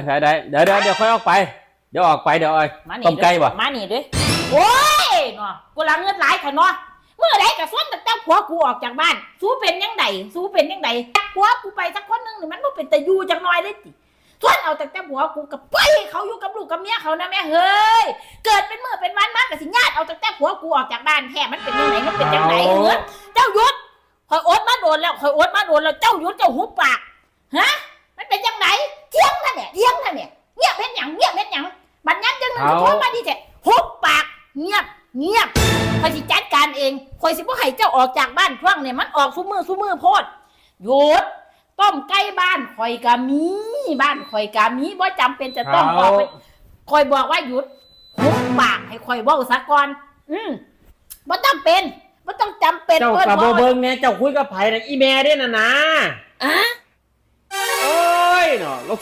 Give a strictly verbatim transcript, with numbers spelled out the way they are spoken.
ได้ได้เดี๋ยวเดี๋ยวเดี๋ยวค่อยออกไป เดี๋ยวออกไปเดี๋ยวออก มานี่ ต้มไก่บ่ มานี่เด้อ โอ้ยเนาะ กูละเงินหลายแท้เนาะ มื้อใดก็ชวนตั้งแต่ผัวกูออกจากบ้าน สูเป็นยังไง สูเป็นยังไง ผัวกูไปสักคนหนึ่งนี่มันบ่เป็นตาอยู่จักหน่อยเลยติ ชวนเอาตั้งแต่ผัวกูกับไป เขาอยู่กับลูกกับเมียเขานะแม่เฮ้ย เกิดเป็นมื้อเป็นวันมาก็สิญาติเอาตั้งแต่ผัวกูออกจากบ้านแท้ มันเป็นยังไง มันเป็นยังไง เอา เฮ้ย เจ้าหยุด ข่อยอดมาโดนแล้ว ข่อยอดมาโดนแล้ว เจ้าหยุด เจ้าหุบปาก ฮะ มันเป็นยังไง เถียงนั่นแหละ เถียงนั่นแหละ เงียบเฮ็ดหยัง เงียบเฮ็ดหยัง บัดยามจังหนึ่ง เอา โทรมาดีแท้ หุบปาก เงียบ เงียบ ข่อยสิจัดการเอง ข่อยสิบ่ให้เจ้าออกจากบ้านช่วงเนี่ย มันออกซุมื้อซุมื้อโพด หยุด ต้มไก่บ้านข่อยก็มี บ้านข่อยก็มี บ่จำเป็นจะต้องออกไป เอา ข่อยบอกว่าหยุด หุบปากให้ข่อยเว้าซะก่อน อืม บ่จำเป็น บ่ต้องจำเป็น เจ้า เอิ้น ก็บ่ เว้า เบิ่งแหน่ เจ้าคุยกับไผน่ะ อีแม่เด้น่ะนะ อะ โอ้ยเนาะ เราโท